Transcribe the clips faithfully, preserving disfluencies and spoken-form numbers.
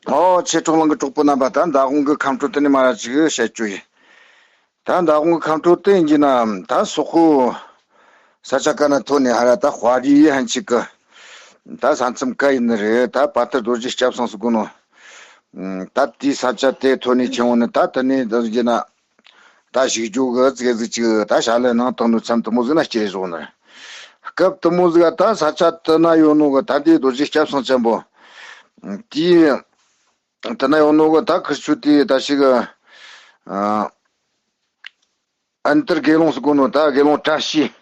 ཨོ་ཆེ་གྲོགས་ལང་གི་གྲོགས་པོ་རྣམ་པ། ད་མདང་དགོང་གི་ཁམས་ཕྲོ་དེ་ནས་མ་ར་ཅིག་བཤད་རྒྱུ་ཡིན། ད་མདང་དགོང་གི་ཁམས་ཕྲོ་དེ་ཡིན་གྱི་ན་ད་སོག་པོ་ས་ཆ་ག་ན་ཐོན་ནས་ཧ་ར་ད་དཔའ་རིས་ཧན་ཆིག་གི་ད་ས་མཚམས་ག་ཡིན་ནི་རེད། ད་པ་ཐར་རྡོ་རྗེ་སྐྱབས་སང་སུ་གོ་ནོ། ད་དེའི་ས་ཆ་དེ་ཐོན་ནས་ཆེ་བོ་ནི་ད་དེ་ནས་ད་ཡིན་གྱི་ན། ད་ཞིག་འཇུག་གི་ཙིག་ཟིག་ཅིག་ད་ཞྭ་ལི་ནང་དང་ནུ་མཚམས་དུ་མོ་ཟིག་ན་སྐྱེས་བཞག་ནི། སྐབས་དུ་མོ་ཟིག་ད་ས་ཆ་དུ་ན་ཡོད་ནོ་གི་ད་འདི་རྡོ་རྗེ་སྐྱབས་སང་ཆེན་པོ། དེའི་དུ་ན་ཡོད་ནོ་གི་ད་ཁིར་ཆུ་དེ་ད་ཞིག་ཨ་ཨན་ཏར་དགེ་སློང་སུ་གོ་ནོ་ད་དགེ་སློང་བཀྲ་ཤིས།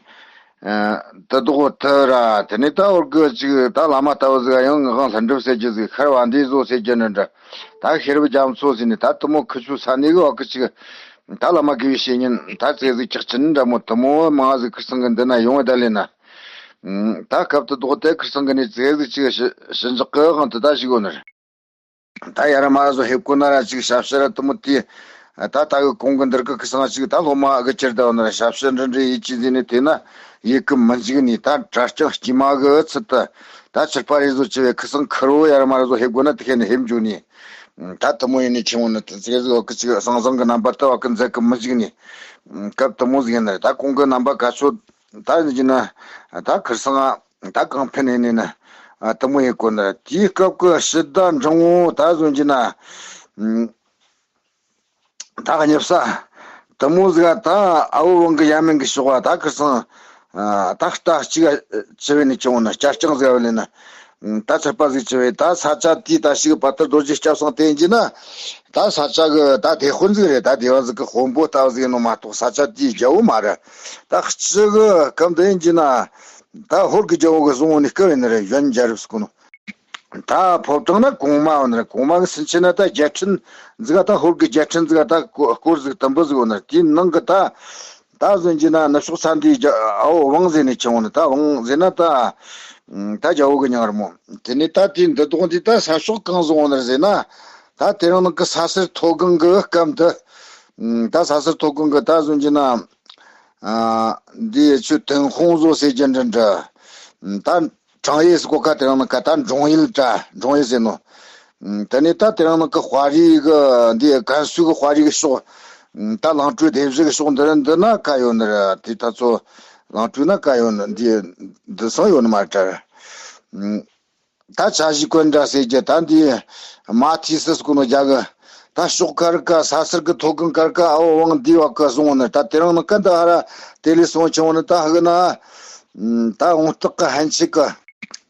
ཨ་དུ་དོག་དུ་ར་དེ་ནས་ད་འོར་གི་ཅིག་ད་བླ་མ་ལྟ་བུ་ཟིག་ཡང་ངག་དབང་ལྷུན་གྲུབ་ཟེར་རྒྱུ་ཟིག་ཤར་བ་འདི་བཟོ་ཟེར་རྒྱུ་ནི་འདྲ། ད་ཤེར་བུ་རྒྱ་མཚོ་ཟེར་ནས་ད་དུ་མོ་ཁི་ཆུ་ས་ནས་གི་བ་གི་ཅིག་ད་བླ་མ་དགེ་བའི་བཤེས་གཉེན་ད་ཙེ་ཟིག་ཀྱག་ཅིན་འདྲ་མོ་དུ་མོ་མང་ཟིག་ཁིར་སང་གི་འདི་ན་ཡོང་བ་ད་ལེ་ན། ད་སྐབས་དུ་དོག་དེ་ཁིར་སང་གི་ནས་ཙེ་ཟིག་ཅིག་ཞི་ཞི་འཇགས་གི་དབང་དུ་ད་ཞིག་ཡོད་ནི་རེད། ད་ཡ་ར་མ་ར་བཟོ་ཧེབ་གོ་ན་ར་ཅིག་ཞབས་ཕྱི་ར་དུ་མོ་དེ་ད་ད་གི་གོང་གི་འདིར་གི་ཁིར་སང་ཅིག་ད་སློབ་མ་གི་ཅིར་ད་བ་ན་ར་ཞབས་ཕྱི་འདྲི་འདྲི་ཡིད་ཀྱི་ཟིན་ནས་དེ་ན་ཡིད་གི་མི་འཇིག་ནས་ད་གྲྭ་རྐྱང་དཀྱུས་མ་གི་ཚུལ་དུ་ད་ཆིར་པ་རེ་བཟོ་ཅི་བས་ཁིར་སང་ཁིར་བོ་ཡ་ར་མ་ར་བཟོ་ཧེབ་གོ་ན་དེ་ཁེ་ནས་ཧེབ་འཇུག་ནས། ད་དུ་མོ་ཡིན་ནི་ཆེ་བོ་ནི་དེ་ཚེ་ཟིག་གི་ཅིག་ཟང་ཟང་གི་རྣམ་པར་དུ་བ་གི་མཛད་གི་མི་འཇིག་ནི། སྐབས་དུ་མོ་ཟིག་ཡིན་ནི་རེད། ད་གོང་གི་རྣམ་པ་ག་ཚོད་ད་ཡིན་གྱི་ན་ད་ཁིར་སང་ད་གང་ཕན་ཡིན་ནི་ན་དུ་མོ་ཡིན་གོ་ནི་རེད། དེའི་སྐབས་གི་ཕྱི་ཟླ་འབྲིང་བོ་ད་བཟོ་གྱི་ན། ད་གཉིས་ས། དུ་མོ་ཟིག་ད་ཨ་བོ་ཝང་གི་ཡ་མིན་གི་ཤོག་བ་ད་ཁིར་སང་། ད་རྟ་གཅིག་ཅི་བས་ནི་ཆུང་ན་སྐྱར་རྐྱང་ཟིག་བ་ལེ་ན། ད་ཆར་པ་ཟིག་ཅི་བས་ད་ས་ཆ་དེའི་ད་ཞིག་པ་ཏར་རྡོ་རྗེ་སྐྱབས་སང་བསྟན་གྱི་ན། ད་ས་ཆ་གི་ད་དེ་དཔོན་ཟིག་རེད། ད་དེ་བ་ཟིག་གི་དཔོན་པོ་ལྟ་བུ་ཟིག་ཡིན་ནོ་མ་གཏོགས་ས་ཆ་དེའི་རྒྱལ་བོ་མ་རེད། ད་སྤྱི་གི་སྐབས་འདི་ཡིན་གྱི་ན། ད་ཧོར་གི་རྒྱལ་བོ་གི་བཟུང་བ་ནི་སྐབས་ཡིན་ནི་རེད། ཡོན་རྒྱལ་རབས་ཟིག་གོ་ནོ། ད་ཕོ་བྲང་ན་གོང་མ་བ་ན་རེད། གོང་མ་གི་སུན་ཆེན་ན་ད་རྒྱལ་ཕྲན་ཟིག་ད་ཧོར་གི་རྒྱལ་ཕྲན་ཟིག་ད་སྐོར་ཟིག་དུམ་བུ་ཟིག་བ་ན་རེད། དེའི་ནང་གི་ད་ད་བཟོ་གྱི་ན་ནུབ་ཕྱོགས་ས་འདིའི་རྒྱ་ཨ་བོ་ཝང་ཟེར་ནས་ཆེ་བོ་ནི་ད་ཝང་ཟེར་ན་ད་ད་རྒྱལ་བོ་གི་མྱིང་རེད་མོ། དེ་ནས་ད་དེའི་འདི་དོག་འདི་ད་ས་ཕྱོགས་གང་བཟོ་བ་ན་རེད་ཟེར་ན། ད་དེ་རིང་ནང་གི་ས་སེར་མཐོ་སྒང་གི་སྐབས་འདི། ད་ས་སེར་མཐོ་སྒང་གི་ད་བཟོ་གྱི་ན། ཨ་འདི་ཆུ་ཏིང་ཧོང་བཟོ་ཟེར་གྱི་འདྲ་འདྲ། ད། ཁྲང་ཡེ་སི་གོ་ཁ་དེ་རང་ན་ཁ་ད་འབྲོང་ཡུལ་ད་འབྲོང་ཡུལ་ཟེར་ནོ། དེ་ནས་ད་དེ་རང་ན་ཁ་དཔའ་རིས་གི་འདི་ཀན་སུའུ་གི་དཔའ་རིས་གི་ཕྱོགས། ད་ལང་ཀྲུའུ་སྡེ་བཞི་གི་ཕྱོགས་འདི་ར་འདི་ན་ཁ་ཡོད་ནི་ར། དེ་ད་ཚོ་ལང་ཀྲུའུ་ན་ཁ་ཡོད་ནི་འདི་འདི་སང་ཡོད་ནི་མ་དྲ། ད་ཆ་ཞིག་ཀོན་འདྲ་ཟེར་གྱི་ད་འདི་མ་ཐི་སི་སྐུ་ནོ་རྒྱ་གི་ད་ཕྱོགས་ཁར་ཀ་ས་སེར་གི་མཐོ་སྒང་ཁར་ཀ་ཨ་བོ་ཝང་འདི་བ་ཀ་སོང་ནི། ད་དེ་རང་ན་ཀ་འདི་ཧ་ར་དེ་ལས་སོང་ཆུང་ནི་ད་ཧ་གི་ན། ད་འོང་སྟག་གི་ཧན་ཆི་ཀ་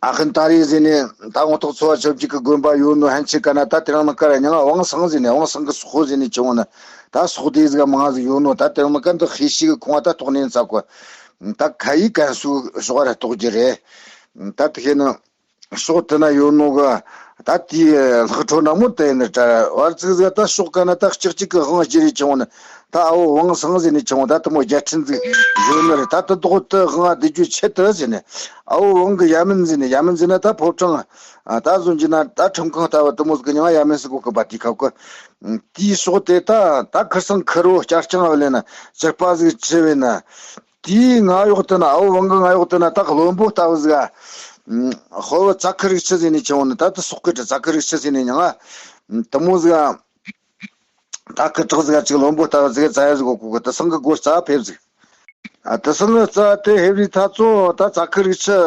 ཨ་ཁན་ཏ་རི་ཟེར་ནི་ད་འོང་སྟག་ཚོ་བ་ཆོབ་ཅིག་གི་དགོན་པ་ཡོད་ནོ་ཧན་ཆི་ཀ་ན་ད་དེ་རང་ན་ཀ་ར་ཉང་ཝང་སང་ཟེར་ནི་ཝང་སང་གི་སོག་ཟེར་ནི་ཆུང་ནི། ད་སོག་དེ་ཟིག་མང་ཟིག་ཡོད་ནོ། ད་དེ་རང་ན་ཀ་འདི་ཧི་ཤི་གི་ཁོང་བ་ད་ཐོག་ནས་ཚ་གོ། ད་ཁ་ཡི་ཀན་སུའུ་ཕྱོགས་ར་གཏོགས་རྒྱུ་རེད། ད་དེ་ཁེ་ནི། ཕྱོགས་དེ་ན་ཡོད་ནོ་ག་ད་དེའི་ལྷག་འཕྲོ་ན་མོ་དེ་ནི་དྲ་བར་ཚིག་ཟ་ད་ཕྱོགས་ག་ན་ད་ལྕགས་གཅིག་གི་དབང་སྒྱུར་རེ་བྱུང་ནི། ད་ཨ་བོ་ཝང་སང་ཟེར་ནི་བྱུང་ད་དེ་མོ་རྒྱལ་ཕྲན་ཟིག་ཡོད་ནི་རེད། ད་དེ་དོག་དེ་དབང་བསྡུ་རྒྱུ་ཆེད་དུ་ཟེར་ནི། ཨ་བོ་ཝང་གི་ཡ་མིན་ཟེར་ནི། ཡ་མིན་ཟེར་ན་ད་ཕོ་བྲང་ད་བཟོ་གྱི་ན་ད་ཁྲིམས་ཁང་ལྟ་བུ་དེ་མོ་ཟིག་གི་མྱིང་ཡ་མིན་ཟིག་གོ་གི་པ་དེ་ཁ་གོ། དེའི་ཕྱོགས་དེ་ད་ད་ཁིར་སང་ཁིར་བོ་སྐྱར་རྐྱང་བ་ལེ་ན་ཆིར་པ་ཟིག་ཆི་བས་ན། དེའི་ང་གཡོག་དེ་ན་ཨ་བོ་ཝང་གི་ང་གཡོག་དེ་ན་ད་བློན་པོ་ལྟ་བུ་ཟིག་ཨ། ཧོ་བོ་ཙ་ཁི་རིག་ཆི་ཟེར་ནས་ཆེ་བོ་ནི་ད་དེ་སོག་གི་དྲི་ཙ་ཁི་རིག་ཆི་ཟེར་ནས་མྱང་ཨ། དེ་མོ་ཟིག་ཨ། ད་ཁི་དྲག་ཟིག་ཨ་ཅིག་བློན་པོ་ལྟ་བུ་ཟིག་ཙ་ཡ་ཟིག་གོ་གོ་གི་དེ་སང་གི་སྒོ་རྩ་ཕེབས་ཟིག་ཨ་དེ་སང་གི་རྩ་དེ་ཕེབས་རི་ཐ་ཚོ་ད་ཙ་ཁི་རིག་ཆི།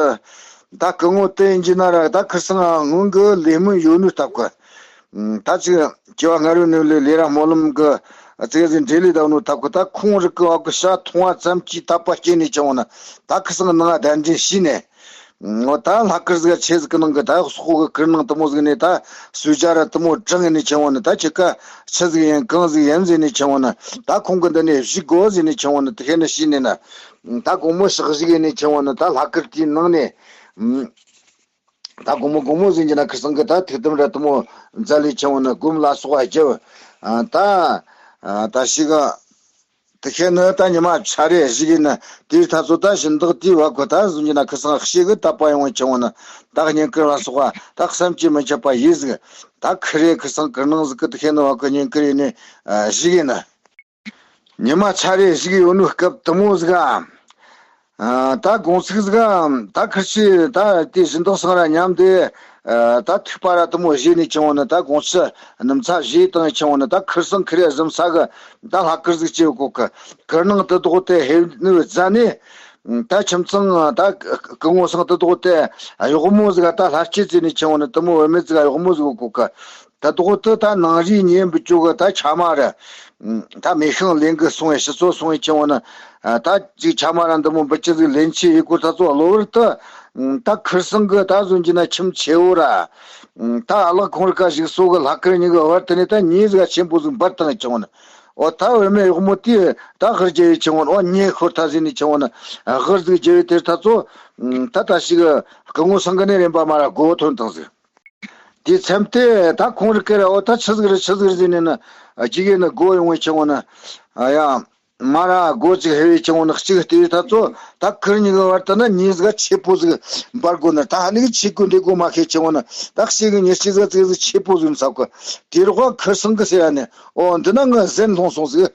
ད་སྐུ་ངོ་དེ་ཡིན་གྱི་ན་ར་ད་ཁིར་སང་ཨ་སྔོན་གི་ལས་སྨོན་ཡོད་ནོ་སྟབས་གི་ད་ཅིག་སྐྱེ་བ་སྔ་རོལ་ནས་ལས་ལས་ར་སྨོན་ལམ་གི་ཙེ་ཟིན་འབྲེལ་ལས་དང་ནོ་ཐབས་གི་ད་ཁོང་རིག་གི་བ་གི་ཤ་མཐོང་བ་ཙམ་གྱིས་དད་པ་སྐྱེས་ནས་ཆེ་བོ་ན་ད་ཁི་སང་ནང་གདན་འདྲེན་བྱས་ནས། ངོ་ད་ལྷག་དཀར་ཟིག་ཆེ་ཟིག་གི་ནང་གི་ད་སོག་གི་ཀིར་ནང་དུ་མོ་ཟིག་ནས་ད་སུ་ཇ་ར་དུ་མོ་དྲངས་ནས་ཆེ་བོ་ན་ད་ཁྱི་ཀ་ཆི་ཟིག་ཡིན་གང་ཟིག་ཡིན་ཟེར་ནས་ཆེ་བོ་ན་ད་ཁོང་གི་འདི་ནས་བཞུགས་དགོ་ཟེར་ནས་ཆེ་བོ་ན་དེ་ཁེ་ནས་བྱས་ནས་ན་ད་དགོང་མོ་ཞག་བཞུགས་ཡིན་ནས་ཆེ་བོ་ན་ད་ལྷག་དཀར་དེའི་ནང་ནས། ད་དགོང་མོ་དགོང་མོ་ཟིན་གྱི་ན་ཁིར་སང་གི་ད་ཐུགས་དམ་ར་དུ་མོ་མཛད་ལས་ཆེ་བོ་ནི་སྒོམ་ལ་སོགས་པ་རྒྱབ། ད་ད་ཞིག་དེ་ཤེས་ནི་ད་ཉི་མ་ཆ་རེ་ཞིག་ཡིན་ན་དེའི་ཐ་ཚོ་ད་ཞིན་བདག་དེའི་བ་གོ་ད་ཟིན་གྱི་ན་ཁིར་སང་ཤེས་གི་ད་པ་ཡོང་བ་ཆེ་བོ་ནི་ད་བསྙེན་བཀུར་ལ་སོགས་པ་ད་བསམ་གྱིས་མི་ཁྱབ་པ་ཡིན་ཟིག་ད་ཁི་རེ་ཁིར་སང་ཀིར་ནང་ཟིག་གི་དེ་ཤེས་ནི་བ་གོ་བསྙེན་བཀུར་ཡིན་ནི་ཞིག་ཡིན་ན། ཉི་མ་ཆ་རེ་ཞིག་ཡོད་ནོ་སྐབས་དུ་མོ་ཟིག་ཨ། ཨ། ད་དགོང་ཚིགས་ཟིག་ག་ད་ཁིར་ཆི་ད་དེ་སྦྱིན་བདག་ཚང་ར་མཉམ་དེ། ཨ། ད་ཐིགས་པ་ར་དེ་མོ་བཞེས་ནས་ཁྱེར་འོང་ནི། ད་དགོང་ཆུ་སྣུམ་ཚྭ་བཞེས་བཏང་ཁྱེར་འོང་ནི། ད་ཁིར་སང་ཁིར་ཡ་གཟིམ་ས་གི་ད་ལྷ་ཁུར་ཟིག་བྱེད་གོ་གི། ཁིར་ནང་དེ་དོག་དེ་ཧེ་ནི་བཟའ་ནས། ད་ཁྱིམ་ཚང་ད་སྐུ་ངོ་སང་དེ་དོག་དེ་གཡོག་མོ་ཟིག་ག་ད་ལྷ་སྐྱིད་བྱས་ནས་ཁྱེར་འོང་ནི། དེ་མོ་བུད་མེད་ཟིག་ག་གཡོག་མོ་ཟིག་གོ་གི། ད་དོག་དེ་ད་ནང་རིའི་ཉེ་འབུད་ཅོ་གི་ད་ཆ་མ་ར། ད་མེ་ཤིང་ལེན་གི་སོང་བའི་ཕྱི་ཚོ་སོང་བའི་ཁྱེར་འོང་ནི། ད་ཅིག་ཆ་མ་ར་འདི་མོ་འབུད་ཅི་ཟིག་ལེན་ཆི་ཡི་གོ་ད་ཚོ་གློ་བུར་དུ། ད་ཁིར་སང་གི་ད་བཟོ་གྱི་ན་ཁྱིམ་ཆེ་བོ་ར། ད་ཨ་ལགས་ཁོང་ར་ཀ་ཞིག་སོ་གི་ལྷ་ཁུར་གཉིས་གི་བར་དུ་ནས་ད་ཉེས་ཟིག་ཆེན་པོ་ཟིག་འབར་བཏང་ཁྱེར་འོང་ནི། འོ་ད་བུད་མེད་གཡོག་མོ་དེས་ད་གར་རྒྱབ་བས་ཁྱེར་འོང་ནི། འོ་ཉེས་ཤོར་ཐལ་ཟེར་ནས་ཁྱེར་འོང་ནི། གར་ཟིག་རྒྱབ་བས་དེར་ད་ཚོ། ད་ད་ཞིག་སྐུ་ངོ་སང་གི་ནས་རན་པ་མ་ར་སྒོ་ཐོན་བཏང་ཟིག་དེ་མཚམས་དེ་ད་ཁོང་ར་ཀེ་ར་འོ་ད་ཆི་ཟིག་རེད་ཆི་ཟིག་རེད་ཟེར་ནས་ནི། ཨ། ཅིག་ཡིན་ནི་སྒོ་ཡོང་བའི་ཁྱེར་འོང་ནི། ཨ་ཡ། མ་ར་སྒོ་ཅིག་ཧེ་བའི་ཁྱེར་འོང་ནི་གཅིག་དེའི་ད་ཚོ་ད་ཁིར་གཉིས་ཀྱི་བར་དུ་ན་ཉེས་ཟིག་ཆེ་པོ་ཟིག་འབར་གོ་ནི། ད་ཧ་ནི་གི་ཆེ་གོ་འདི་གོ་མ་ཁེ་ཁྱེར་འོང་ནི། ད་གཅིག་གི་ཉེས་ཆེ་ཟིག་ཙིག་ཟིག་ཆེ་པོ་ཟིག་ཟ་གོ། དེ་རོགས་ཁིར་སང་གི་ཟེར་ཡ་ནི། འོ་འདི་ན་ངའི་ཟན་ལྷུང་སོང་ཟིག་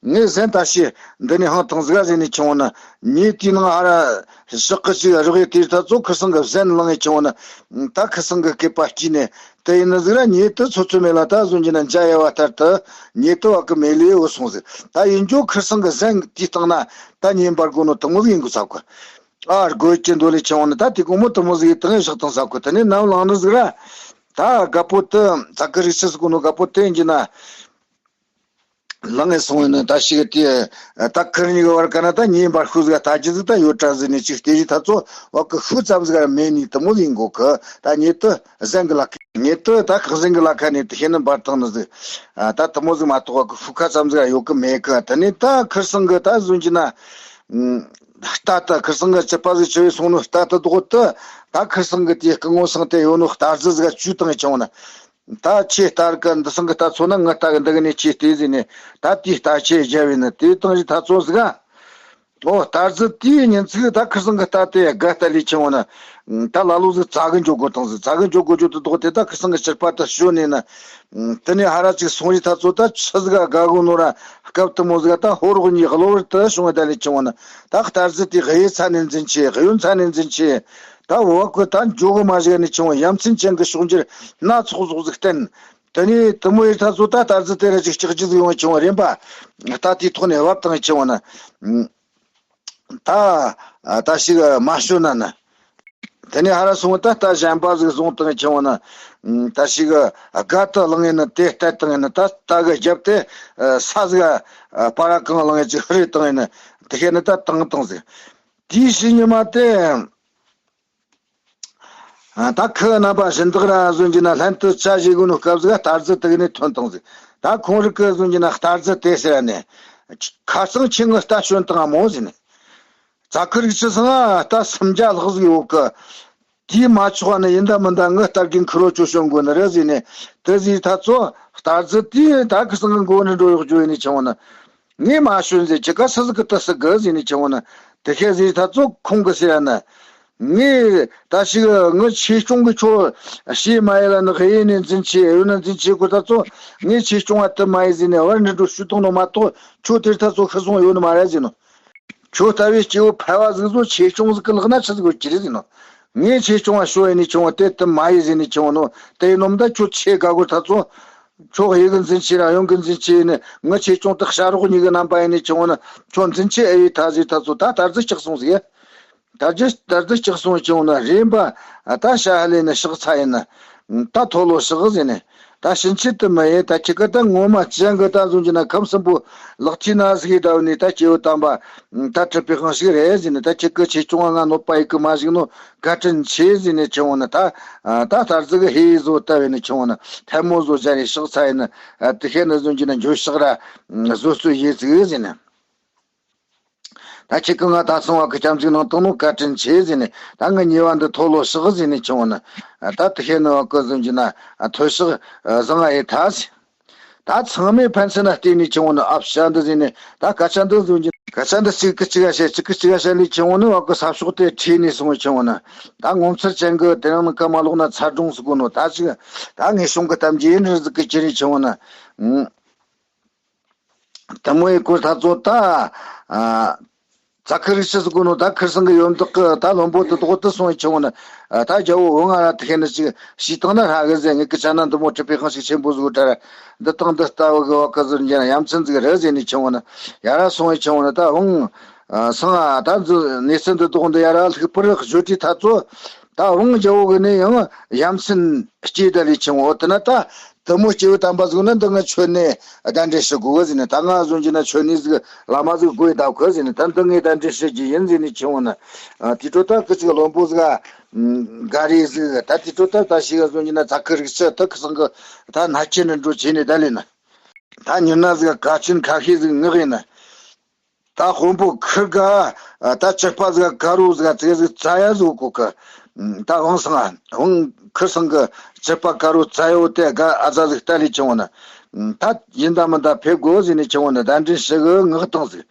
ངའི་ཟན་ད་ཤི་འདི་ནས་ཧང་ཐང་ཟིག་ཟེར་ནས་ཁྱེར་འོང་ནི། ཉེས་དེའི་ནང་ཧ་ར་ཞག་གི་ཅིག་རོགས་ཡེ་དེའི་ད་ཚོ་ཁིར་སང་གི་ཟན་ལང་ཡེ་ཁྱེར་འོང་ནི། ད་ཁིར་སང་གི་སྐེད་པ་དཀྲིས་ནས། དེ་ཡིན་ན་ཟིག་ར་ཉེས་དེ་ཚོ་ཚོད་མེད་ལ་ད་བཟོ་གྱི་ན་འཇའ་ཡལ་བ་ལྟར་དུ་ཉེས་དེ་བ་གི་མེ་ལེ་འོ་སོང་ཟིག་ད་ཡིན་རྒྱུ་ཁིར་སང་གི་ཟན་དེའི་སྟེང་ན་ད་ཉེས་འབར་གོ་ནོ་དེ་མོ་ཟིག་ཡིན་དགོས་ས་གོ། ཨ། རྒོད་ཀྱི་འདོད་ལས་ཁྱེར་འོང་ནི། ད་དེ་གོ་མོ་དེ་མོ་ཟིག་ཡིན་དང་བཞག་དང་ས་གོ། དེ་ནས་ནམ་ལངས་ནི་ཟིག་ར། ད་དགའ་པོ་དེ་ཙ་ཀི་རིག་ཆི་ཟིག་གོ་ནོ་དགའ་པོ་དེ་ཡིན་གྱི་ན། ལངས་ངེ་སོང་ཡིན་ན་ད་ཞིག་དེ། ད་ཁིར་གཉིས་ཀྱི་བར་ག་ན་ད་ཉེས་འབར་ཤུགས་ཟིག་ལྟ་རྒྱུ་ཟིག་ད་ཡོད་དྲ་ཟིག་ནས་ཅིག་དེ་རིགས་ད་ཚོ་བ་གི་ཤུགས་ཙམ་ཟིག་ར་མེད་ནི་དེ་མོ་ཡིན་གོ་གི། ད་ཉེས་དེ་ཟན་གི་ལ་ཁ་ཉེས་དེ་ད་ཁག་ཟན་གི་ལ་ཁ་ནས་དེ་ཤེས་ནི་འབར་བཏང་ནི་ཟིག་ད་དེ་མོ་ཟིག་མ་གཏོགས་བ་གི་ཤུགས་ཁ་ཙམ་ཟིག་ར་ཡོད་གི་མེད་གི། དེ་ནས་ད་ཁིར་སང་གི་ད་བཟོ་གྱི་ན། རྟ་ད་ཁིར་སང་གི་ཅི་པ་ཟིག་ཆེ་བས་སོང་ནོ། རྟ་དེ་དོག་དེ་ད་ཁིར་སང་གི་དེའི་སྐུ་ངོ་སང་དེ་ཡོད་ནོ་རྟ་རྫི་ཟིག་ག་བཅུག་བཏང་ཡེ་ཁྱེར་འོང་ནི། ད་ཁྱེད་རྟ་རི་ཀ་འདི་སང་གི་རྟ་ཚོ་ན་ངའི་རྟ་གི་འདི་གི་ནས་ཁྱེད་བལྟས་ཟིན་ནས་ད་དེའི་རྟ་ཁྱེད་རྒྱབ་ཡིན་ནི་དེ་བཏང་ཞིག་ད་ཚོ་ཟིག་ག་འོ་རྟ་རྫི་དེའི་ཉིན་ཚིག་ད་ཁིར་སང་གི་རྟ་དེ་དགའ་རྟ་ལས་ཁྱེར་འོང་ནི། ད་ལ་ལོ་ཟིག་ཙ་གི་འཇོག་དགོས་དང་ཟིག་ཙ་གི་འཇོག་དགོས་རྒྱུ་དེ་དོག་དེ་ད་ཁིར་སང་གི་ཕྱིར་པ་དེ་ཞོན་ནས་ནི། དེ་ནས་ཧ་ར་ཅིག་སོང་རིགས་ད་ཚོ་ད་ཆི་ཟིག་ག་དགའ་གོ་ནོ་ར་སྐབས་དེ་མོ་ཟིག་ག་ད་ཧོ་རོག་གཉིས་གློ་བུར་དུ་བྱུང་བ་ད་ལས་ཁྱེར་འོང་ནི། ད་རྟ་རྫི་དེ་གཡས་ཚ་ནས་འཛིན་ཆེ་གཡོན་ཚ་ནས་འཛིན་ཆེ། ད་བ་གི་ད་འཇོག་གི་མ་བཞག་ནས་ཁྱེར་འོང་ཡ་མཚན་ཅན་གི་ཕྱོགས་འགྱུར་སྣ་ཚོགས་ཟོག་ཟིག་བསྟན། དེ་ནས་དེ་མོ་ཡེ་ད་ཚོ་ད་རྟ་རྫི་དེ་ར་ཅིག་ལྕགས་ཀྱི་ཟིག་ཡོང་ཁྱེར་འོང་རན་པ། རྟ་དེའི་ཐོག་ནས་བབས་བཏང་ཁྱེར་འོང་ནི། ད་ད་ཞིག་མ་ཤོད་ན་ནི། དེ་ནས་ཧ་ར་སོང་ད་རྟ་གཞན་པ་ཟིག་བཟུང་བཏང་ཁྱེར་འོང་ནི། ད་ཞིག་སྒ་དུ་བླངས་ཡིན་ནི་དེ་བསྟད་བཏང་ཡིན་ནི། ད་རྟ་གི་རྒྱབ་དེ་ས་ཟིག་སྤ་ར་གང་བླངས་ཡིན་ཅིག་ཧུར་བཏང་ཡིན་ནི། དེ་ཤེས་ནི་ད་བཏང་བཏང་ཟིག་དེའི་ཕྱི་ཉི་མ་དེ། ད་ཁོ་རྣམ་པ་སྦྱིན་བདག་ར་བཟོ་གྱི་ན་ལྷན་དུ་ཇ་བཞེས་གོ་ནོ་སྐབས་ཟིག་རྟ་རྫི་དེ་གི་ནས་ཐོན་བཏང་ཟིག་ད་ཁོང་རིགས་ཀྱི་བཟོ་གྱི་ན་རྟ་རྫི་དེ་ཟེར་ནས། ཁ་སང་ཁྱེད་ངའི་རྟ་བྱོན་བཏང་ང་མོ་ཟེར་ནས། ཙ་ཁི་རིག་ཆི་སང་ང་རྟ་སུམ་བརྒྱ་ལྷག་ཟིག་ཡོད་གི། དེས་མ་ཆོག་ནི་ཡིན་ད་མིན་ད་ངའི་རྟ་རྒན་ཁི་རོ་ཆོ་བྱོན་དགོས་ནི་རེད་ཟེར་ནས། དེ་ཟིག་ད་ཚོ་རྟ་རྫི་དེས་ད་ཁི་སང་གི་མགོ་ནས་འགྲོ་ཡོག་རྒྱུ་ཡིན་ནི་ཁྱེར་འོང་ནི། ངས་མ་ཤོད་ཟེར་ཁྱེད་ཀ་སུ་ཟིག་གི་དུ་སུ་གི་ཟེར་ནས་ཁྱེར་འོང་ན། དེ་ཤེས་ཟེར་ད་ཚོ་ཁོང་གི་ཟེར་ཡ་ན། ངས་ད་ཞིག་ངའི་ཆེ་ཆུང་གི་ཁྱོད་ཤེས་མ་ཡེ་ལ་ནི། གཡས་ནས་འཛིན་ཆེ་གཡོན་ནས་འཛིན་ཆེ་གོ་ད་ཚོ། ངས་ཆེ་ཆུང་བ་དུ་མ་ཡེ་ཟེར་ནས་བར་འགྲིམ་འགྲོ་ཞུ་བཏང་ནོ་མ་གཏོགས། ཁྱོད་དེར་ད་ཚོ་ཤི་སོང་ཡོད་ནི་མ་རེད་ཟེར་ནོ། ཁྱོད་ལྟ་བུའི་སྐྱེ་བོ་ཕལ་བ་ཟིག་ཚོ་ཆེ་ཆུང་ཟིག་གི་ལག་ན་ཆི་ཟིག་ཡོད་ཀྱི་རེད་ཟེར་ནོ། ངས་ཆེ་ཆུང་བ་ཤོད་ཡེ་ནས་ཁྱེར་འོང་དེ་དུ་མ་ཡེ་ཟེར་ནས་ཁྱེར་འོང་ནོ། དེ་ཡིན་ནོ་མ་ད་ཁྱོད་ཆེ་དགའ་གོ་ད་ཚོ། ཁྱོད་གཡས་གི་འཛིན་ཆེ་ར་གཡོན་གི་འཛིན་ཆེ་ནི། ངའི་ཆེ་ཆུང་དག་བྱ་རོག་གཉིས་གི་རྣམ་པ་ཡིན་ནི་ཁྱེར་འོང་ན། ཁྱོད་འཛིན་ཆེ་ཨེ་ཡི་ཐ་ཟིག་ད་ཚོ་ད་རྟ་རྫི་སྐྲག་སོང་ཟིག་རྟ་རྫི་རྟ་རྫི་སྐྲག་སོང་ཁྱེར་འོང་ན་རེམ་པ། ད་ཤ་ཧ་ལས་ནི་ཕྱག་འཚལ་ཡིན་ན། ད་མཐོལ་ལོ་བཤགས་ཟེར་ནས། ད་ཕྱིན་ཆད་དུ་མི་ཡེ། ད་ཁྱེད་ཀ་ད་ངོ་མ་ཅང་གི་ད་བཟུང་གྱི་ན་ཁམས་གསུམ་པོ་ལག་མཐིལ་ན་ཟིག་གི་ད་བུད་ནས་ད་སྐྱེ་བོ་དམ་པ་ད་གྲུབ་པའི་དབང་ཞིག་རེད་ཟེར་ནས། ད་ཁྱེད་ཀི་ཆེ་ཆུང་བ་ང་གནོད་པ་ཡེ་གི་མ་བཞག་ནོ་བཀའ་དྲིན་ཆེ་ཟེར་ནས་ཁྱེར་འོང་ན། ད་ད་རྟ་རྫི་གི་ཧེ་ཡེ་བཟོ་ལྟ་བས་ནི་ཁྱེར་འོང་ན། ཐལ་མོ་བཟོ་སྦྱར་ནས་ཕྱག་འཚལ་ཡིན་ན། དེ་ཤེས་ནི་བཟུང་གྱི་ན་འགྱོད་བཤགས་ར་བཟོ་རྩོལ་ཡེ་ཟིག་ཟེར་ནས། ད་ཁྱེད་ཀྱིས་ང་ད་སོང་བ་གི་སྐྱབས་འཇུག་གནང་བཏང་ནོ་བཀའ་དྲིན་ཆེ་ཟེར་ནས། ད་ངའི་ཉེས་པ་འདི་མཐོལ་ལོ་བཤགས་ཟེར་ནས་ཁྱེར་འོང་ན། ད་དེ་ཤེས་ནི་བ་གི་བཟུང་གྱི་ན་མཐོལ་བཤགས་བཟང་ང་ཡེ་ཐལ་ཟེར། ད་ཚང་མས་ཕན་ཚུན་ན་བལྟས་ནས་ཁྱེར་འོང་ན། ཨ་བྱ་འདི་ཟེར་ནས། ད་སྐད་ཆ་འདི་བཟུང་གྱི་སྐད་ཆ་འདི་གཅིག་གི་གཅིག་ག་བཤད་གཅིག་གི་གཅིག་ག་བཤད་ལས་ཁྱེར་འོང་ནི་བ་གི་ས་ཕྱོགས་དེ་ཁྲིད་ནས་སོང་བས་ཁྱེར་འོང་ན། ད་ངོ་མཚར་ཅན་གི་དེ་རིང་ནི་ཀ་མ་ལོག་ན་ཚ་གྲོང་ཟེར་གོ་ནོ། ད་ཅིག་ད་ངའི་གཞུང་གི་གཏམ་རྒྱུད་ཡིན་རེད་ཟིག་གི་ཁྱེར་ནས་ཁྱེར་འོང་ན། དེ་མོ་ཡི་སྐོར་ད་ཚོ་ད། ཨ། ཚ་ཁུ་རིག་ཆུ་ཟེར་གོ་ནོ་ད་ཁུར་ཚང་གི་ཡོན་བདག་གི་ད་བློན་པོ་དེ་དག་དེ་སོང་ཡི་ཆེ་བོ་ནི། ད་རྒྱལ་བོ་བོང་ང་ར་དེ་ཁེ་ནི་ཅིག་ཤི་སྟངས་ན་ཧྲ་གི་ཟེར། ངེད་ཀྱི་ཆ་ན་འདི་མོ་གྲུབ་པའི་དབང་ཞིག་ཆེན་པོ་ཟིག་དྲ་འདི་དང་འདི་ལྟ་བུ་གི་བ་ཀི་ཟུར་འཇན་ཡ་མཚན་ཟིག་རེད་ཟེར་ནི་ཆེ་བོ་ནི། ཡ་ར་སོང་ཡི་ཆེ་བོ་ནི་ད་བོང་སང་ང་ད་འཛུ་གནས་ཚུལ་འདི་དག་འདི་ཡ་ར་ལྷུག་པར་བརྗོད་དུས་ཐ་ཚོ། ད་བོང་རྒྱལ་བོ་གི་ནི་ཡང་ཡ་མཚན་སྐྱེས་ད་ལི་ཆེ་བོ་དེ་ན་ད། དེ་མོ་སྐྱེ་བོ་དམ་པ་ཟིག་ན་འདི་ང་ཆོས་ནས་གདན་འདྲེན་ཞུ་དགོས་ཟེར་ནས། ད་ང་བཟོ་རྒྱུ་ན་ཆོས་ནས་ཟིག་བླ་མ་ཟིག་དགོས་ཡི་ད་ཁོ་ཟེར་ནས། ད་འདི་ངས་གདན་འདྲེན་ཞུ་རྒྱུ་ཡིན་ཟེར་ནས་ཆེ་བོ་ན། དེ་འཕྲོ་ད་ཁི་ཅིག་བློན་པོ་ཟིག་ག་རེ་ཟིག་ད་དེ་འཕྲོ་ད་ད་ཞིག་བཟོ་རྒྱུ་ན་ཚ་ཁུ་རིག་ཆུ་ད་ཁི་སང་གི་ད་ན་ཆེ་ནི་འགྲོ་བྱས་ནས་ད་ལས་ན། ད་ཉི་མ་ཟིག་ག་ཆེན་ཁ་ཤས་ཟིག་ངག་ཡིན་ན། ད་དཔོན་པོ་ཁིར་ག་ད་ཅི་པ་ཟིག་ག་རུ་ཟིག་ཙེ་ཟིག་ཙ་ཡ་ཟིག་གོ་གི། ད་བང་སང་ང་བང་ཁིར་སང་གི་ཅི་པ་ག་རུ་ཙ་ཡོ་དེ་ག་ཨ་ཙ་ཟིག་ལྟ་ལས་ཆེ་བོ་ན། ད་ཡིན་ད་མིན་ད་ཕེབས་དགོས་ཟེར་ནས་ཆེ་བོ་ན་གདན་འདྲེན་ཞུ་གི་ངག་བཏང་ཟིག་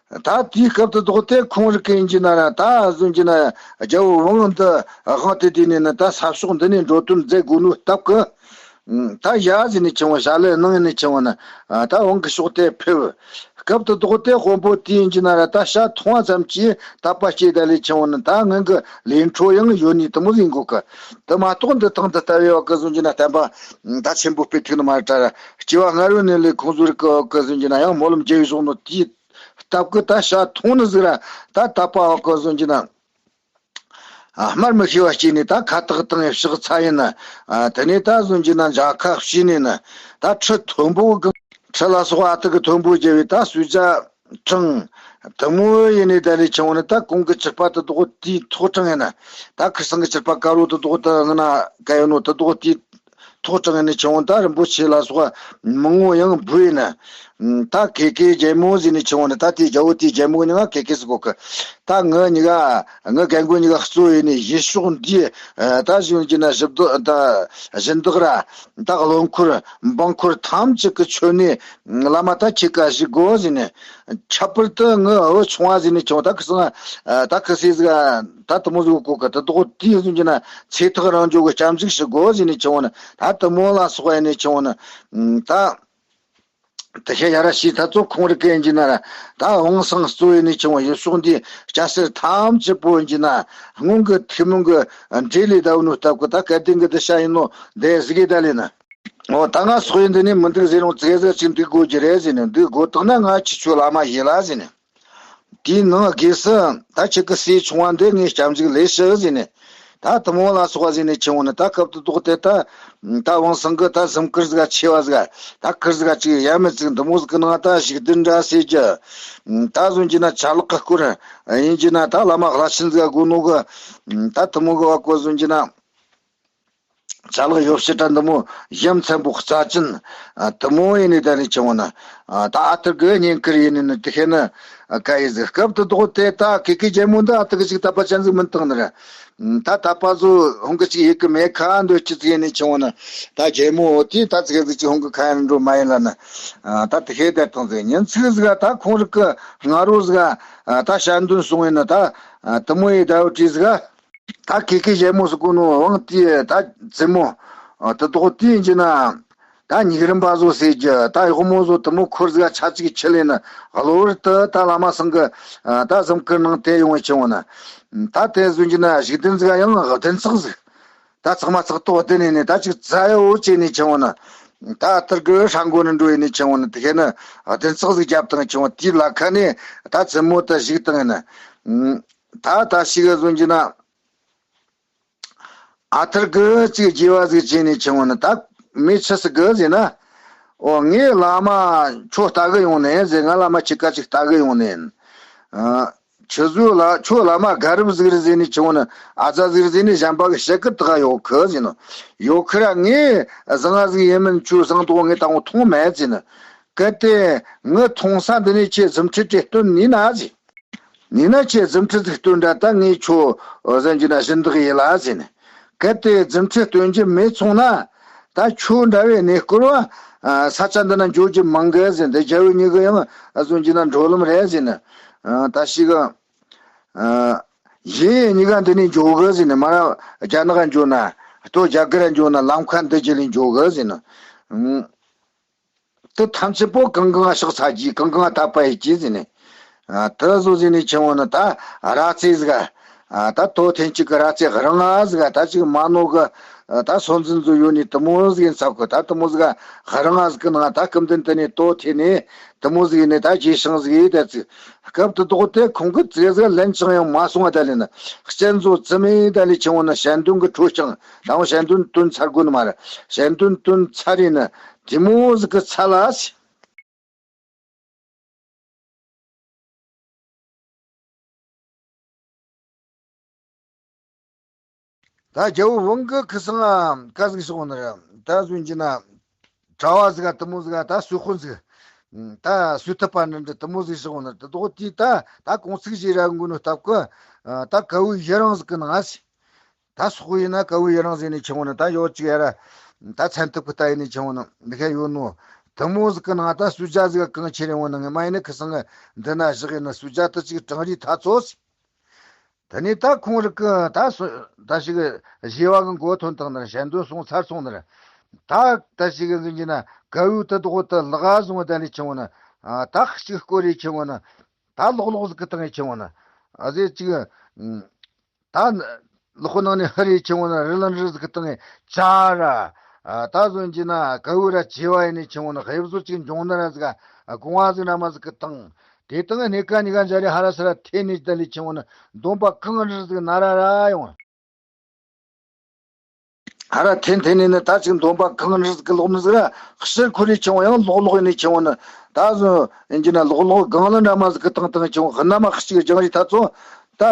ད་དེའི་སྐབས་དུ་དོག་དེ་ཁོང་རིག་གི་ཡིན་གྱི་ན་ར་ད་བཟོ་གྱི་ན་རྒྱལ་བོ་བང་འདི་དབང་དུ་དུས་ནས་ནི་ད་ས་ཕྱོགས་འདི་ནས་འགྲོ་དོན་མཛད་དགོས་ནོ་སྟབས་གི། ད་ཡ་ཟེར་ནས་ཆེ་བོ་ཞྭ་ལུ་གནང་ནས་ཆེ་བོ་ན། ད་བང་གི་ཕྱོགས་དེ་ཕེབས། སྐབས་དུ་དོག་དེ་དཔོན་པོ་དེ་ཡིན་གྱི་ན་ར་ད་ཤ་མཐོང་བ་ཙམ་གྱིས་དད་པ་སྐྱེས་ད་ལས་ཆེ་བོ་ན། ད་ངང་གི་ལས་འཕྲོ་ཡང་ཡོད་ནི་དུ་མོ་ཟིན་གོ་གི། དུ་མ་གཏོགས་འདི་ཐང་དུ་ལྟ་བའི་བ་གི་བཟོ་གྱི་ན་བསྟན་པ་ད་ཆེན་པོ་སྤེལ་ཐུབ་ནི་མ་རེད་དྲ་ར། སྐྱེ་བ་སྔ་རོལ་ནས་ལས་ཁོང་ཟོར་གི་བ་གི་བཟོ་གྱི་ན་ཡང་སྨོན་ལམ་རྒྱས་བཞག་ནོ་དེའི་སྟབས་གི་ད་ཤ་མཐོང་ནི་ཟིག་ར། ད་དད་པ་བ་གི་བཟོ་གྱི་ན། ཨ། སྨྲ་མི་ཤེས་པ་སྐྱེས་ནས་ད་ཁ་བཏགས་བཏང་ཡང་ཕྱག་འཚལ་ཡིན་ན། ཨ། དེ་ནས་ད་བཟོ་གྱི་ན་འཇའ་ཁ་ཕྱེ་ནས་ན། ད་ཁྲི་མཐོན་པོ་གི་ཁྲི་ལ་སོགས་ཨ་ཐུར་གི་མཐོན་པོ་རྒྱལ་བའི་ད་གསོལ་ཇ་དྲངས། དུ་མོ་ཡིན་ནས་ད་ལས་ཆུང་བ་ནི་ད་གོང་གི་ཅི་པ་དུ་དོག་དེའི་ཐོག་དྲངས་ཡིན་ན། ད་ཁུར་སང་གི་ཅི་པ་དཀར་བོ་དུ་དོག་ད་ང་ན་ག་ཡོད་ནོ་དུ་དོག་དེའི་ཐོག་དྲངས་ནས་ཆུང་བ་ད་རིན་པོ་ཆེ་ལ་སོགས་མང་བོ་ཡང་འབུལ་ཡིན་ན། ད་ཀེ་ཀེ་རྒྱལ་མོ་ཟེར་ནས་ཆུང་བ་ནི་ད་དེའི་རྒྱལ་བོ་དེའི་རྒྱལ་མོ་ནི་ང་ཀེ་ཀེ་སི་གོ་གི། ད་ངི་གཉིས་ཀ་ངི་རྒན་རྒོན་གཉིས་ཀ་གཙོ་ཡིན་ནས་ཡུལ་ཕྱོགས་འདིའི་ད་གཞུང་གི་ན་ཞབས་ཏོག་ད་སྦྱིན་བདག་ར་ད་བློན་འཁོར་འབངས་འཁོར་ཐམས་ཅད་ཀྱི་མཆོད་གནས་བླ་མ་ད་ཁྱེད་ཀ་བཞུགས་དགོས་ཟེར་ནས། ཁྱད་པར་དུ་ངི་བུ་ཆུང་བ་ཟེར་ནས་ཆུང་ད་ཁི་སང་ད་ཁི་སི་ཟིག་ད་དུ་མོ་ཟིག་གོ་གི། དུ་དོག་དེའི་གཞུང་གི་ན་ཚེ་ཐག་རིང་འཇོག་གི་སྐྱབས་འཇུག་ཞུ་དགོས་ཟེར་ནས་ཆུང་བ་ནི། ད་དུ་མོ་ལ་སོགས་ཡིན་ནས་ཆུང་བ་ནི་ད། དེ་ཤ་ཡ་ར་ཤི་ཐ་ཚོ་ཁོང་རི་ཀན་གྱི་ན་ར་ད་བང་སང་གཙོ་ཡིན་ནི་ཆུང་བ་ཡུལ་ཕྱོགས་འདི་སྐྱ་སེར་ཐམས་ཅད་པོ་ཡིན་གྱི་ན་སྔོན་གི་ཐུན་མོང་གི་འབྲེལ་ལས་ཟླ་བོ་ནོ་སྟབས་གི་ད་སྐལ་ལྡན་གི་དུ་ཤ་ཡིན་ནོ་འདི་ཟི་གི་ད་ལས་ན། འོ་ད་ང་སོག་ཡིན་འདི་ནི་མི་འདུག་ཟེར་རུང་ཙི་གེ་ཟིག་ཅིག་འདུག་དགོས་ཀྱི་རེད་ཟེར་ནས། འདུག་དགོས་དག་ན་ང་ཁྱེད་ཆོ་བླ་མ་ཡིན་ལ་ཟེར་ནས། དེའི་ནང་སྒོས་སུ་ད་ཁྱེད་ཀྱི་སྲས་ཆུང་བ་འདི་ངས་སྐྱབས་འཇུག་ལས་ཞུ་ཟེར་ནས། ད་དུ་མོ་ལ་སོགས་པ་ཟེར་ནས་ཆེ་བོ་ནི་ད་སྐབས་དུ་དོག་དེ་ད་ད་བང་སང་གི་ད་གཟིམ་གུར་ཟིག་ཆེ་བ་ཟིག་ད་གུར་ཟིག་ཅིག་ཡ་མི་ཚིག་འདི་མོ་ཟིག་གི་ནང་ད་ཞིག་བདུན་འདྲ་ཟེར་རྒྱུ། ད་བཟོ་གྱི་ན་ཆ་ལག་གི་སྐོར་ཡིན་གྱི་ན་ད་བླ་མ་བླ་ཆེན་ཟིག་དགོས་ནོ་གི། ད་དུ་མོ་གི་བ་གོ་བཟོ་གྱི་ན། ཅ་ལག་ཡོ་བྱད་དྲ་འདི་མོ་ཡ་མཚན་པོ་རྩ་ཅན། ཨ། དུ་མོ་ཡིན་ནི་ད་ནི་ཆུང་བ་ན། ཨ། ད་ཨ་ཐུར་གི་བསྙེན་ཁུར་ཡིན་ནི་ནི་དེ་ཤེས་ན། ཨ། ག་ཡི་ཟིག་སྐབས་དུ་དོག་དེ་ད་ཀི་ཀི་རྒྱལ་མོ་འདི་ཨ་ཐུར་གི་ཅིག་དད་པ་ཅན་ཟིག་མིན་བཏང་ནི་ར། ད་དད་པ་ཟོ་ཧོང་གི་ཅིག་ཡི་གི་མེ་ཁ་འདོད་ཅི་ཟིག་ཡིན་ནི་ཆུང་བ་ན། ད་རྒྱལ་མོ་འོ་དེ་ད་ཙི་གེ་ཟིག་ཅིག་ཧོང་གི་ཁ་ཡང་འགྲོ་མ་ཡིན་ལ་ན། ཨ། ད་དེ་ཤེས་དེ་བཏང་ཟིག་ཉིན་ཚིག་ཟིག་ད་ཁོང་རིག་གི་སྔ་རོ་ཟིག་ད་ཞལ་འདོན་སོང་ཡིན་ན་ད། ཨ། དུ་མོ་ཡི་ཟླ་བོ་བྲིས་ཟིག་ད་ཀི་ཀི་རྒྱལ་མོ་ཟེར་གོ་ནོ་དབང་དེ་ད་བཙུན་མོ། ཨ། དེ་དོག་དེ་ཡིན་གྱི་ན། ད་ཉིག་རིམ་པ་བཟོ་ཟེར་རྒྱུ་ད་གཡོག་མོ་བཟོ་དེ་མོ་འཁོར་ཟིག་ཆ་གཅིག་ཁྲིད་ལས་ན་གློ་བུར་དུ་ད་བླ་མ་སང་གི་ད་གཟིམ་གུར་ནང་དེ་ཡོང་བའི་ཆེ་བོ་ན། ད་དེ་བཟོ་གྱི་ན་གཞུག་དུམ་ཟིག་ཡང་བདུན་ཚིགས་ཟིག་ད་ཚགས་མ་ཚགས་ཏོག་བདུན་ནས་ནས་ད་ཅིག་རྩ་ཡོ་བྱས་ནས་ཆེ་བོ་ན། ད་ཐུར་གི་ཧྲ་མགོ་ནས་འགྲོ་ཡིན་ནས་ཆེ་བོ་ན། དེ་ཁེ་ན་བདུན་ཚིགས་ཟིག་རྒྱབ་དང་ཆེ་བོ་དེའི་ལ་ཁ་ནས་ད་བཙུན་མོ་ད་གཞུག་དང་ཡིན་ན། ད་ད་ཞིག་ག་བཟོ་གྱི་ན། ཨ་ཐུར་གི་ཅིག་རྒྱས་པ་ཟིག་བྱས་ནས་ཆུང་བ་ན་ད་མི་ཆི་ཟིག་གི་ཟེར་ན། འོ་ངའི་བླ་མ་ཁྱོད་ལྟ་གི་ཡོང་ནས་ཟེར། ང་བླ་མ་ཁྱེད་ཀ་ཅིག་ལྟ་གི་ཡོང་ནས། ཨ། ཁྱོད་ཚོའི་ལ་ཁྱོད་བླ་མ་དགའ་རབ་ཟིག་རེད་ཟེར་ནས་ཆུང་བ་ན་ཨ་ཙ་ཟིག་རེད་ཟེར་ནས་གཞན་པ་གི་བཤད་གི་ད་ག་ཡོད་གི་ཟེར་ན། ཡོད་གི་ར་ངས་བཟང་ང་ཟིག་ཡིན་མིན་ཁྱོད་བཟང་དོག་ངས་ད་འོ་མཐོང་མེད་ཟེར་ན། གལ་ཏེ་ངས་མཐོང་ས་འདི་ནས་ཁྱེད་གཟིམ་ཁྲི་བྲེ་སྟོན་ནི་ན་ཟེར། ཡིན་ན་ཁྱེད་གཟིམ་ཁྲི་ཟིག་སྟོན་དྲ་ད་ངས་ཁྱོད་ཟེར་གྱི་ན་སྦྱིན་བདག་ཡིན་ལ་ཟེར་ནས། གལ་ཏེ་གཟིམ་ཁྲི་སྟོན་རྒྱུ་མེད་སོང་ན། ད་ཁྱོད་འདྲ་བའི་གནས་སྐོར་བ་ས་ཆ་འདི་ན་འགྱོ་རྒྱུ་མང་གི་ཟེར། འདི་རྒྱལ་བོ་གཉིས་ཀ་ཡང་ཟེར་གྱི་ན་འགྲོ་ལམ་རེད་ཟེར་ནས། ད་ཞིག་གཞན་གཉིས་ཀ་འདི་ནས་འགྱོ་གི་ཟེར་ནས། མ་ར་རྒྱ་ནག་ག་འགྱོ་ན་ལྟོ་རྒྱ་གར་འགྱོ་ན་ལམ་ཁ་འདི་རྒྱུ་ལས་འགྱོ་གི་ཟེར་ནས། དེ་ཐམས་ཅད་པོ་གང་གང་ཕྱག་འཚལ་གྱིས། གང་གང་དད་པ་ཡེད་ཀྱིས་ཟེར་ནས། ཨ་དེ་བཟོ་ཟིག་ནས་ཆེན་མོ་ནི་ད་ར་ཙེ་ཟིག་ཨ་ད་དོ་ཐེན་གཅིག་གི་ར་ཙེ་རང་ང་ཟིག་ད་ཅིག་མ་ནོ་གི་ཨ་ད་སོན་འཛིན་བཟོ་ཡོད་ནི་དེ་མོ་ཟིག་ཡིན་ཚབ་གི། ད་དེ་མོ་ཟིག་རང་ང་ཟིག་གི་ནང་ད་སྐུ་མདུན་དེ་ནས་དོ་ཐེན་ནས་དེ་མོ་ཟིག་ཡིན་ནི་ད་རྗེས་ཤིང་ཟིག་ཡིན། ད་ཅིག་སྐབས་དེ་དོག་དེ་ཁོང་གི་ཙེ་ཟིག་ལན་ཅང་ཡང་མ་སོང་བ། ད་ལས་ནི་སྐྱེན་བཟོ་ཙི་མེ་ད་ལས་ཆེན་མོ་ནི་ཞལ་འདོན་གི་འཕྲོ་ཞིང་དང་ཞལ་འདོན་བཏོན་ཚར་དགོས་ནི་མ་རེད། ཞལ་འདོན་བཏོན་ཚར་ཡིན་ནི་དེ་མོ་ཟིག་གི་ཚ་ལ། ད་རྒྱལ་བོ་ཝང་གི་ཁི་སང་ང་ཀ་ཟིག་ཤོག་ནི་རེད། ད་བཟོ་གྱི་ན་གྲྭ་བ་ཟིག་ག་དེ་མོ་ཟིག་ག་ད་སུ་དཔོན་ཟིག་ད་སུ་ཐུབ་པ་འདྲ་འདྲ་དེ་མོ་ཟིག་ཤོག་ནི་རེད། དེ་དོག་དེ་ད་ད་གོང་ཚིག་བཞེས་ར་འགོ་ནོ་སྟབས་གི་ད་ག་བུའི་ཡི་རང་ཟིག་གི་ནང་ང་ཟིག་ད་སོག་ཡིན་ན་ག་བུ་ཡི་རང་ཟེར་ནས་ཆེན་མོ་ནི་ད་ཡོད་ཅིག་ཡ་ར། ད་ཚན་ཐུབ་ཀི་ད་ཡིན་ནས་ཆེན་མོ་ནི་འདི་ཁ་ཡོད་ནོ། དེ་མོ་ཟིག་གི་ནང་ད་སུ་ཇ་ཟིག་གང་ཆེ་རེ་འོང་ནི་ངས་མ་ཡིན་ནི་ཁི་སང་གི་འདི་ན་བཞག་ཡིན་ནི་སུ་ཇ་དེ་ཅིག་གྲང་རིགས་ཐ་ཚོ་ཟིག་དེ་ནས་ད་ཁོང་རིག་གི་ད་སུ་ད་ཞིག་གི་བཞེས་བ་གི་མགོ་ཐོན་དང་ནི་ཞལ་འདོན་སོང་ཚར་སོང་ནི་རེད། ད་ད་ཞིག་གི་འཛིན་གྱི་ན་ག་བུ་དེ་དོག་དེ་ལག་བཟུང་བ་ད་ནས་ཆེན་མོ་ནི་ད་གཅིག་སྐོར་རེ་ཆེན་མོ་ནི་ད་ལོག་ལོག་ཟིག་གི་བཏང་ཡི་ཆེན་མོ་ནི་ཨ་ཟེ་ཅིག་ད་ལོག་ནང་ནས་ཧ་རེ་ཆེན་མོ་ན་རི་ལ་རི་ཟིག་གི་སྟེང་ནས་ཅ་ར། ཨ་ད་བཟོ་གྱི་ན་ག་བུ་ར་ཆེ་བ་ཡིན་ནས་ཆེན་མོ་ན་ཧེ་བཟོ་ཅིག་འབྱུང་ན་ར་ཟིག་ཨ་གོང་བ་ཟིག་ན་མ་ཟིག་གི་སྟེང་། དེ་སྟེང་སྣེ་ཁ་གཉིས་ཀ་འཇའ་རེ་ཧ་ར་ས་ར་ཐེ་ནས་ད་ལས་ཆེན་མོ་ན་འདོན་པ་གང་རི་ཟིག་ན་ར་ར་ཡོང་། ཧ་ར་ཐེ་ཐེ་ནས་ནི་ད་ཅིག་འདོན་པ་གང་རི་ཟིག་གི་ལོག་ནི་ཟིག་ར་ཕྱིར་ཁོ་རེ་ཆེན་མོ་ཡང་ལོག་ལོག་ཡིན་ནས་ཆེན་མོ་ན་ད་བཟོ་ཡིན་གྱི་ན་ལོག་ལོག་གང་ལ་འདྲ་མ་ཟིག་གི་སྟེང་སྟེང་ཆེན་མོ་ཧ་ན་མ་གཅིག་རྒྱང་རིས་ཐ་ཚོ་ད།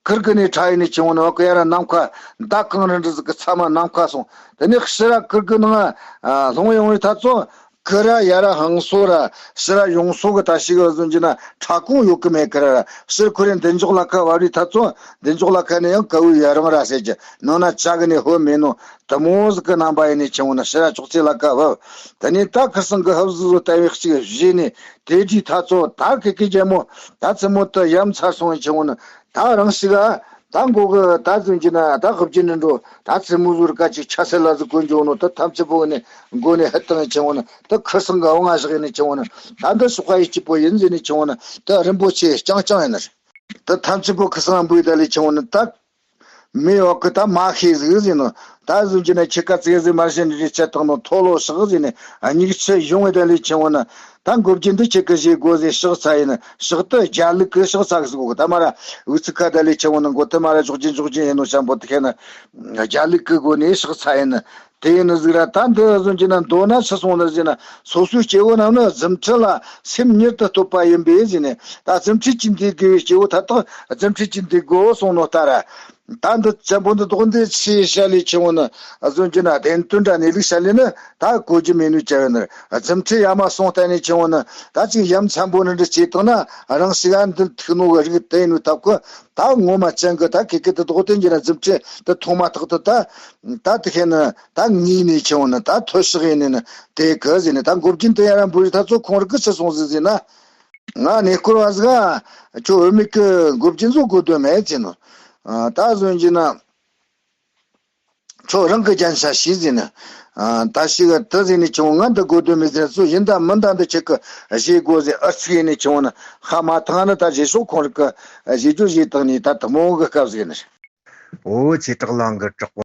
ཁིར་གི་ནས་ཁྲ་ཡིན་ནས་ཆེན་མོ་ནི་བ་ཀི་ཡ་ར་ནམ་མཁའ་མདའ་གང་རུ་འདྲ་ཟིག་གི་ཚ་མ་ནམ་མཁའ་སོང་། དེ་ནས་ཕྱི་ར་ཁིར་གི་ནང་ཨ་ལྷུང་ཡོང་བའི་ཐ་ཚོ་ཀི་ར་ཡ་ར་ཧང་སོ་ར་ཕྱི་ར་ཡོང་སོ་གི་ད་ཞིག་བཟོ་གྱི་ན་ཁྲ་ཁུང་ཡོད་གི་མེད་ཀི་ར་ར་ཕྱིར་ཁོ་རེ་མདུན་ཅོག་ལ་ཁ་བབ་རི་ཐ་ཚོ་མདུན་ཅོག་ལ་ཁ་ནས་ཡང་ཀ་བུའི་ཡ་རང་ར་ཟེར་གྱི་ནང་ན་ཅག་གི་ནས་ཧོ་མེད་ནོ་དེ་མོ་ཟིག་གི་རྣམ་པ་ཡིན་ནས་ཆེན་མོ་ན་ཕྱི་ར་ཅོག་ཙེ་ལ་ཁ་བབ། དེ་ནས་ད་ཁིར་སང་གི་ཧབ་ཟིག་བཟོ་ལྟ་བའི་གཅིག་བཞེས་ནས་དེ་དུས་ཐ་ཚོ་ད་ཀི་ཀི་རྒྱལ་མོ་ད་ཚི་མོ་དུ་ཡམ་ཚར་སོང་བའི་ཆེན་མོ་ན། ད་རང་ཞིག་ཨ། ད་མགོ་གི་ད་ཟུན་གྱི་ན་ད་ཧུབ་ཀྱི་ནི་འགྲོ་ད་ཚི་མུ་ཟུར་ཀ་ཅིག་ཆ་སེ་ལ་ཟིག་གོན་འཇོག་ནོ་ད་ཐམས་ཅད་པོ་ནི་མགོ་ནས་ཧད་བཏང་ཆེ་བོ་ནི་ད་ཁུ་སང་གི་འོང་ང་ཞིག་ནི་ཆེ་བོ་ནི་ད་འདི་ཤོག་ཁ་ཡི་སྐྱིད་པོ་ཡིན་ཟེར་ནི་ཆེ་བོ་ནི་ད་རིན་པོ་ཆེ་རྐྱང་རྐྱང་ཡིན་ནི་ད་ཐམས་ཅད་པོ་ཁུ་སང་འབུས་ད་ལི་ཆེ་བོ་ནི་ད་མི་ཡོག་གི་ད་མ་ཤེས་ཟིག་ཟེར་ནོ་ད་ཟུན་གྱི་ན་ཁྱི་ཀ་ཙེ་ཟིག་མར་ཤན་རི་ཆད་བཏང་ནོ་ཐོ་ལོ་ཤག་ཟེར་ནི་སྙིགས་ཆུ་ཡོང་བའི་ད་ལི་ཆེ་བོ་ནི། ད་འགོ་བརྒྱུད་འདི་ཁྱེད་ཀྱི་བཞེས་སྒོ་ཟེར་ཕྱག་འཚལ་ཡིན། ཕྱག་ཏུ་རྒྱ་ལུག་གི་ཕྱག་འཚལ་གི་ཟེར་གོ་ད་མ་ར་འུ་ཚུགས་ཁ་ད་ལས་ཆེ་བོ་ནི་མགོ་ཐུ་མ་ར་འཇོག་རྒྱུ་འཇོག་རྒྱུ་ཡིན་ནོ་ཤམ་པོ་དུ་ཁེ་ན་རྒྱ་ལུག་གི་སྒོ་ནས་ཕྱག་འཚལ་ཡིན། དེ་ཡིན་ནི་ཟིག་ར་ད་འདི་ཟུན་གྱི་ན་མདོ་ན་ཆི་སོང་ནི་ཟེར་ན་སོ་སོའི་སྐྱེ་བོ་རྣམས་ནི་རྫུ་འཕྲུལ་ལ་སེམས་མྱུར་དུ་གཏོད་པ་ཡིན་པས་ཟེར་ནས་ད་རྫུ་འཕྲུལ་གྱིས་འདུལ་དགོས་པའི་སྐྱེ་བོ་མཐའ་དག་རྫུ་འཕྲུལ་གྱིས་འདུལ་དགོས་གསུངས་ནོ་ལྟར། ད་འདི་བཙན་པོ་འདི་དོགས་འདི་ཚེ་ཞལ་ལས་ཆེ་བོ་ནི་བཟོ་རྒྱུ་ན་བདེན་དོན་འདྲ་གནས་ལུགས་ཞལ་ལས་ནི་ད་གོ་རྒྱུ་མེད་ནུས་ཀྱི་ཡོད་ནི་རྫུ་འཕྲུལ་ཡ་མ་སོང་བལྟས་ནས་ཆེ་བོ་ནི་ད་ཅིག་ཡ་མཚན་པོ་ནི་འདྲི་བྱེད་དང་ན་རང་ཞིག་ཨ་འདི་ཐུག་ནོ་གི་རིགས་བལྟས་ནུས་སྟབས་ཀི་ད་ངོ་མ་ཅན་གི་ད་ཁེ་ཁེ་འདི་དོགས་འདི་འགྱུར་ན་རྫུ་འཕྲུལ་འདི་མཐོང་མ་ཐག་ཏུ་ད་ད་དེ་ཁེ་ནི་ད་ངེས་ནས་ཆེ་བོ་ནི་ད་ཐོས་ཤག་ཡིན་ནི་ནི་དེ་གི་ཟེར་ནི་ད་འགོ་རྒྱུན་དུ་ཡ་ར་འབུ་རི་ད་ཚོ་ཁོང་རིགས་གི་ཆི་སོང་ཟིག་ཟེར་ན། ང་གནས་སྐོར་བ་ཟིག་ཨ། ཁྱོད་བུད་མེད་ཀྱི་འགོ་བརྒྱུད་ཚོ་དགོས་དོན་མེད་ཟེར་ནོ། ཨ། ད་བཟོ་རྒྱུ་ན། ཁྱོད་རང་གི་རྒྱན་ཆ་ཞིག་ཟེར་ནི། ཨ། ད་ཞིག་དུ་ཟེར་ནི་ཁྱོད་ང་འདི་དགོས་དོན་མེད་ཟེར་ཚོ་ཡིན་ད་མིན་ད་འདི་ཁྱེད་ཀྱི་བཞེས་དགོས་ཟེར་ཨར་ཚིག་ཡིན་ནི་ཁྱོད་ནི་ཧ་མ་ཐང་ནི་ད་བཞེས་ཤོག་ཁོང་རིགས་ཀྱི་བཞེས་རྒྱུ་བཞེས་བཏང་ནི་ད་དུ་མོ་གི་སྐབས་ཟིག་ནི། འོ་ཆེ་དྲག་ལང་གི་དྲག་པོ།